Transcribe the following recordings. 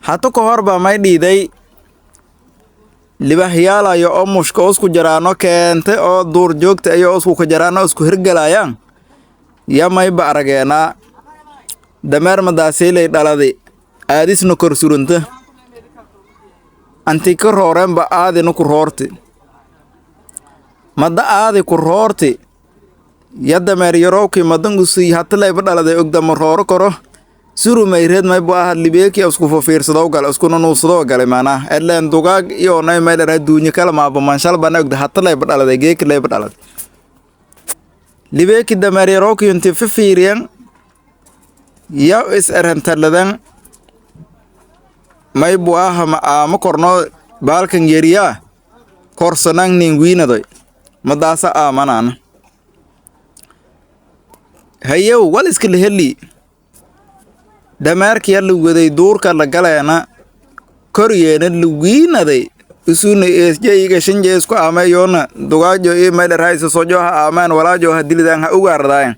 Hata ka hor baa may dhiiday libaaxyaalayo oo mushka usku jaraano keentay oo duur joogta iyo usku ka jaraano isku hirgalayaan ya mayba arageenaa dameer madaasiilay dhaladi aadisna kor surunta anti ka rooreenba aadina ku roorti madda aadi ku roorti ya dameer yarowkii madangusi hatalayba dhaladay ogdama rooro koro surumay reed maybu aha libeeki isku fafiirsadoo gale isku nunuusadoo gale maanaa eleen dugaag iyo nay maylera duunyo kala maaba manshalbana ogda hatalayba dhaladay geekilayba dhaladay libeeki dameer yarowkii inti fifiiriyan ya is erhantaladan maybu aha ma aama korno baalkan yeriyaa korsanang nin wiinadoy madaasa aamanaana hayow wal iska laheli dameerkiya la waday duurka la galeena koryeena la wiinaday isuna eesjayga shanje isku aameyoona dugaajo iyo meelerhaysa sojoha aamaan walaajoha dilidaan ha ugaardaayan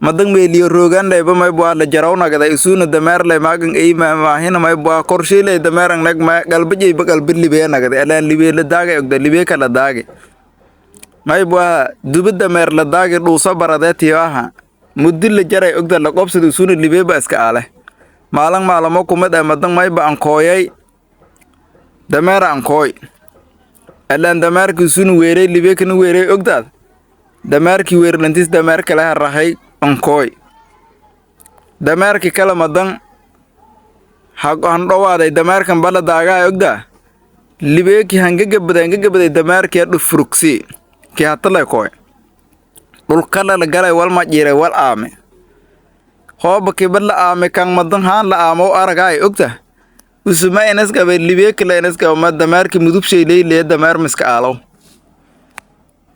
madan meeliyo rooganlayba maybua la jarawnagada isuna dameerlay maagan eymaahina maybua korshiilay dameeran nag ma galbajayba galba libee nagada elaan libee la daagay ogda libee kala daage maybua duba dameer la daagi dhuuso baradee tiyoaha muddi la jaray ogda la qobsada isuna libeeba iska aale maalin maalamo kumid ah madan mayba ankooyay dameer ankooy elaan dameerki isuna weeray libeekana weeray ogdaad dameerkii weerlantis dameer kale harahay ankooy dameerki kale madan handhowaaday dameerkan bala daagaa ogdaa libeeki hangagabaday hangagabaday dameerkii dhufurugsi kii hatalay kooy dhulkala la galay wal majiiray wal aame hooba kiba la aame kan madan haan la aamo aragaay ogta usuma inaskaba libeeki la inaskaba ma dameerki mudubshay leyleye dameer miska aalow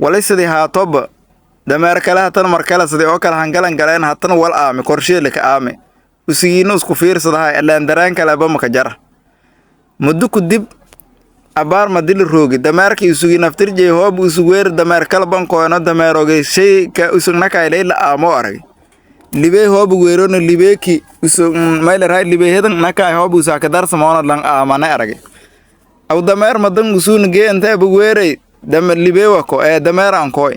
walay sidii haatoba dameer kale hatan mar kale sidii oo kale hangalan galeen hatan wal aame korsheele ka aame usigiina isku fiirsadahay elaan dareen kaleba maka jara muddo ku dib abaar madili roogi dameerki isugi naftirjey hoob usug weer dameer kala bankoyno dameeroge shay ka usugnakaylay la aamo arag libey hoob weerona libeeki usug mayleray libeehedan nakaay hoob usaka darsamoona lan aamana arag aw dameer madan usuuna gee intee weeray dameer libeewako ee dameer aan kooy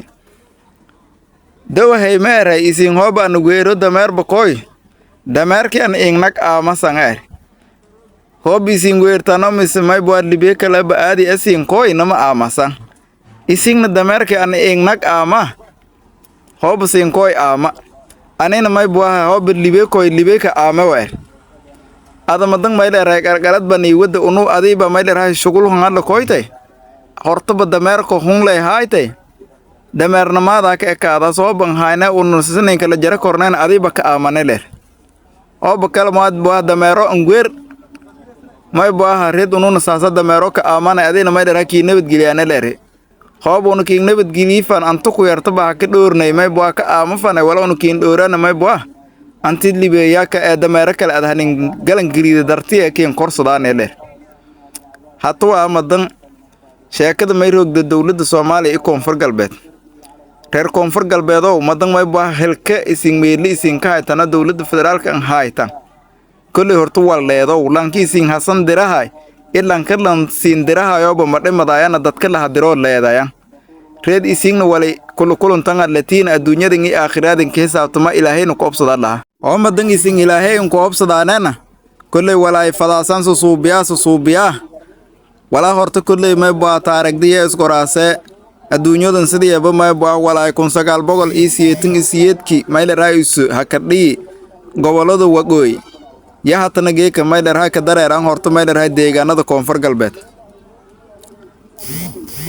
dawahay meeray isin hoob aan weero dameer bakoy dameerki an ingnag aama sangeer hoob isin weertano mise maybua libee kaleba aadi asin kooy nama aamasan isinna dameerki an ingnag aama hoob sin kooy aama anina maybuaha hoob libee kooy libeeka aama weer adamadan mayleray qalqalad bani wada unu adiiba mayleray shugul hungadla kooytay hortaba dameerko hunlay haaytay dameernimaadaa ka ekaada soo banhayna unu sininka la jara kornayn adiiba ka aamane leer ooba kale maad bua dameero angweer may buaha red ununa saasa dameero ka aamana adina may dheraa kii nabadgeliyaana leere hoob unu kiin nabadgeliyifan antu ku yartaba ha ka dhoornay may bua ka aama fanay wala unu kiin dhoorana may bua anti libeeyaa ka ee dameero kale ad hanin galan geliida dartiya kiin korsadaane leer hatuwa madan sheekada may roogda dowladda Soomaaliya iyo Koonfur Galbeed reer Koonfur Galbeedow madan may baa helka isin meeli isin ka haytana dowladda federaalka an haytan kolley horta waa leedow lanki isin hasan dirahay ilanka lan siin dirahayoba madhimadaayana dadka laha diroo leedaya reed isinna walay kulukuluntan latiin adduunyadan iyo aakhiraadan ka xisaabtama ilaahayna ku obsadaa laha oo madan isin ilaahay ku obsadaanena kolley walaay fadaasan susuubiyaa susuubiyaa walaa horta kolley may baa taaragdiya iskoraase adduunyadan sidiiba may baa walaay 1988-kii mayleraayisu hakadhii gobollada waqooyi ya hatana geeka maylerhaa ka dareeraan horta maylerhaa deegaanada Koonfur Galbeed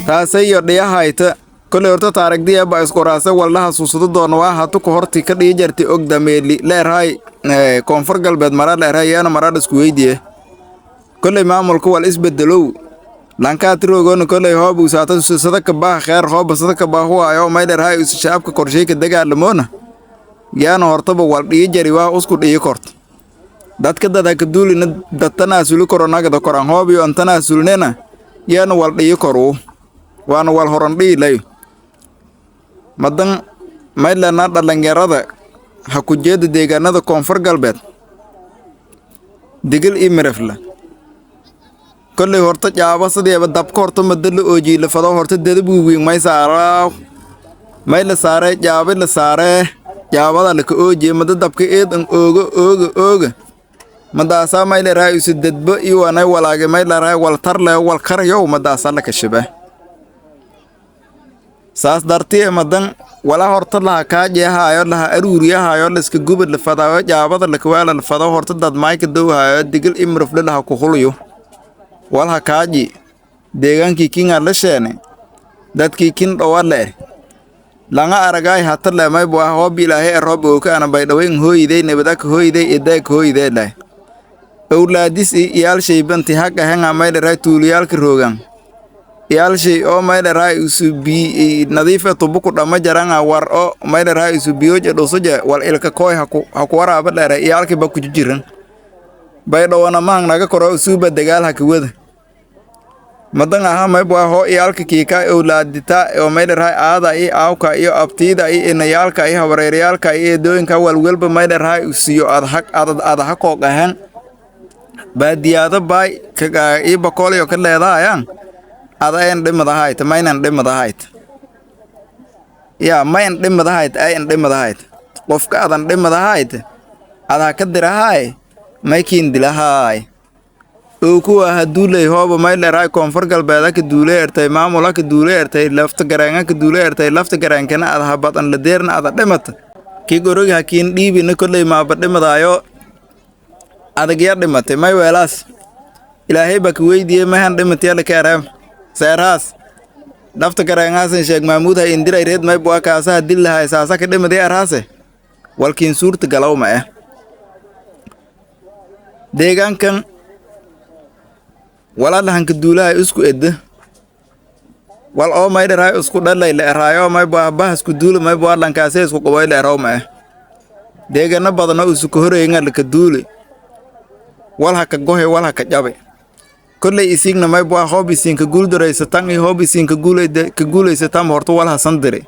taasay iyo dhiyahayta kolley horta taaragdiya ba iskoraase walna xasuusado doona waa hatu ku horti ka dhihi jartay og dameeli leerhay Koonfur Galbeed maraa leerhay yaana maraa isku weydiye kolley maamulka wal isbedelow lankaatirogoona kolley hoob usaata sadaka baah kheer hooba sadaka baahuwaayo maylerhay us shacabka korsheyka dagaalamoona yaana hortaba wal dhihi jari waa usku dhihi korto dadka dadaka duulina dadtanaasuli koronagada koran hoob iyo antanaasulnena yaana wal dhihi koruu waana wal horan dhihi layo madan maylana dhalinyarada ha ku jeeda deegaanada Koonfur Galbeed. Digil iyo Mirifle kolley horta jaabo sideeba dabka horta mada la oojiy la fado horta dadab weyn may saaraa, may la saaree, jaabi la saaree, jaabada laka oojiye. Mada dabka eed an ooga ooga ooga madaasaa may la raay isu dadbo iyo wanay walaage may la raay wal tar le wal karayow madaasaa laka shibe. Saas dartiye madan wala horta laha kaajehayo, laha aruuriyahayo, laiska gubad la fadaayo, jaabada lakawaala la fado horta dad mayka dowhayo. Digil iyo Mirifle laha kuhulyo walha kaaji deegaankii kinga la sheene dadkii kin dhowa le langa aragaay hata le may bua hoob Ilaahay e roob ooka ana baydhaweyn hooyiday nabadaka hooyiday edaaka hooyiday leh owlaadis i iyaalshay banti haga henga may dharay tuuliyaalka roogan iyaalshay oo may dharay isu bi nadiifa tubuku dhama jaranga war oo may dharay isu biyoje dhusuje wal ilka kooy haku haku waraaba dheeray iyaalkii ba ku jiran baydhawana mahang naga koro usuuba dagaal haka wada madan aha may bua hoo iyaalka kiika owlaadita oo may dharay aada iyo aawka iyo abtiida iyo inayaalka iyo habareeryaalka iyo eedooyinka walwalba may dharay usiyo adhag adad adaha kooqahan baadiyaada baay kaga iyo bakooliyo ka leedahayaan ada ayan dhimadahayt maynan dhimadahayt yaa mayan dhimadahayt ayan dhimadahayt qofka adan dhimadahayt adaa ka dirahaay maykiin dilahaay oo kuwa haduuley hooba may dheeraay Koonfur Galbeeda ka duule ertay, maamula ka duule ertay, lafta gareenga ka duule ertay, lafta gareenkana ada habadan la deerna ada dhimata kii gorogi hakiin dhiibina kolley maaba dhimadaayo adagya dhimatay may weelaas Ilaahay baa ka weydiiyey mahan dhimatay la kaaraam seeraas lafta gareengaasn Sheekh Maamuud ha indiray reed may bua kaasaha dil lahay saasa ka dhimaday araase walkiin suurta galow ma eh deegaankan walaalahanka duulaha isku edda wal oo may dharaay isku dhalay la eraayo may bua bahasku duula may bua lankaasee isku qabay la eraw ma eh deegaano badan oo isu ka horeeyay laka duuli wal ha ka gohe wal ha ka jabe kolley isiigna may bua hoob isiinka guuldareysatan iyo hoob isiinka ka guulaysataan horta wal hasan dire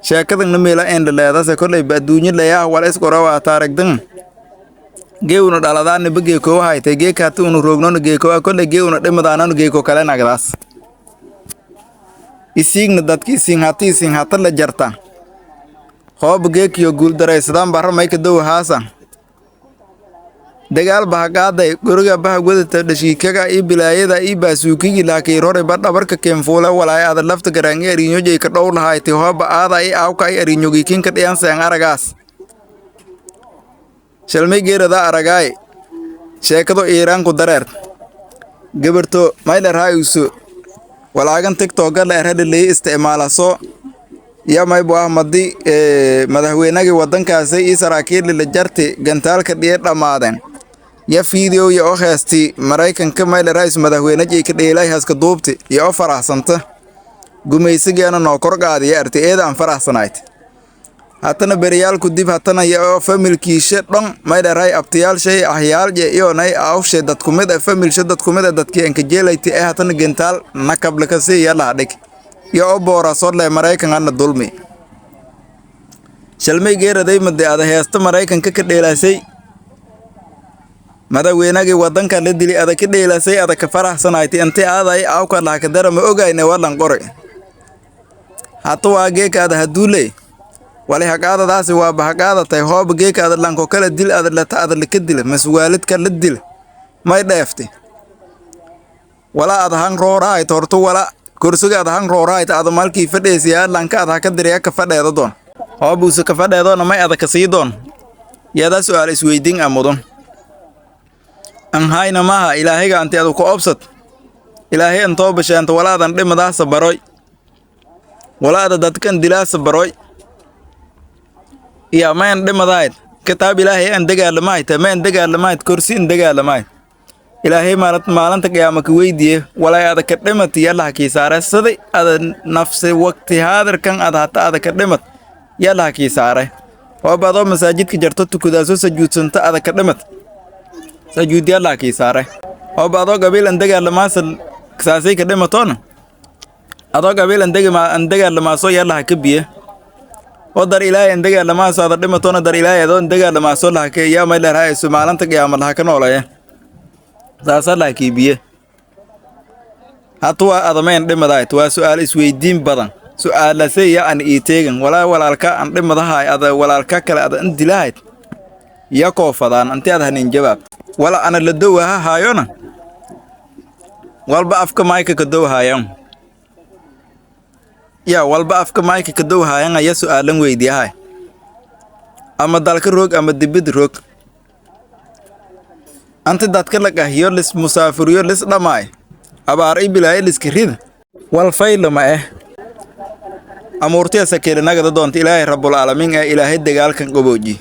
sheekadana meela endhaleedase kolley ba adduunyo layaah wal isqora taarigdan geewna dhaladaana ba geekoowa haytay geekaata unu roognona geekoowa kolley geewna dhimadaanana geeko kale nagdaas isiigna dadka isiin hata isiin hata la jarta hoob geekiyo guuldaraysadaan barra mayka dow haasa dagaal baha qaaday guriga baha wadata dhashiikaga iyo bilaayada iyo baasuukigi laakiin rore ba dhabarka keenfuule walaay aada lafta garaangi ariinyojay ka dhow lahayti hooba aada iyo aawka iyo ariinyogiikinka dhiyanseen aragaas shalmay geerada aragaay sheekado Iiraanku dareer gabarto mayler hayusu walaagan TikTok la erhadhalay isticmaalaso ya may buu ahmadi madaxweynagii wadankaasi iyo saraakiil la jarti gantaalka dhiye dhammaadeen ya video ya oo heesti Maraykanka mayler hayus madaxweynajii ka dheelay haska duubti iyo oo faraxsanta gumaysigeena noo kor qaadiya arti eeda aan faraxsanayd hatana beriyaalku dib hatana ya oo familkiisha dhan mayleray abtiyaalshay ahyaalje iyo nay awshay dadku mid ah familsha dadku mid ah dadkii anka jeelayti ee hatana gentaal nakablaka si ya la dhig iyo oo boora soo leh Maraykan ana dulmi shalmay geeraday made ada heesta Maraykanka ka dheelasay madaxweynagii wadanka la dili ada ka dheelasay ada ka faraxsanayti intii aaday awka laha ka dara ma ogayne walan qore hata waa geekaada haduuley wali haqaadadaasi waa bahaqaadatay hooba geekaada lanko kala dil ada lata ada laka dila mas waalidka la dila may dheeftay wala ada han rooraayt horto wala kursiga ada han rooraayt ada malkii fadheesiyaa lanka ada haka diriya ka fadheeda doon hoobuuse ka fadheedoona may ada ka sii doon yadaa su'aal isweydiin a mudan an hayna maaha Ilaahayga anti adu ku obsad Ilaahay antoo bashaanta walaadan dhimadaasa baroy walaada dadkan dilaasa baroy iya mayan dhimadahayd kitaab Ilaahay aan dagaalamahayd mayan dagaalamahayd kursi in dagaalamahayd Ilaahay maalinta qiyaama ka weydiiye walay ada ka dhimat yalla kii saare siday ada nafsi waqti haadirkan ada hata ada ka dhimat yalla kii saare oo baadoo masaajidka jarto tukadaasoo sajuudsanta ada ka dhimat sajuud yalla kii saare oo baadoo qabiil an dagaalamaasa saasay ka dhimatoona adoo qabiil an dagaalamaasoo yalla ka biye. Oo dar Ilaahay an dagaalamaas ada dhimatona, dar Ilaahay adoo dagaalamaasoo lahake yaa may leerahayso maalinta qiyaama laha ka noolaya, saasaa laha kiibiye. Hata waa adamayn dhimadaayt, waa su'aal isweydiin badan. Su'aalase ya an ii teegan walaa walaalka an dhimadahay, ada walaalka kale ada in dilahayd ya koofadaan anti ad hanin jawaab wala ana la dowaha haayona walba afka mayka ka dowhayan ya walba afka mayka ka dowhayan aya su'aalan weydiyahay, ama dalka roog ama dibid roog, anti dadka la qahiyo, lis musaafuriyo, lis dhamaay, abaar i bilaayo liska rida wal faylama eh. Amuurtiya sakeelinagada doonta Ilaahay Rabbul Caalamiin ee Ilaahay dagaalkan qabooji.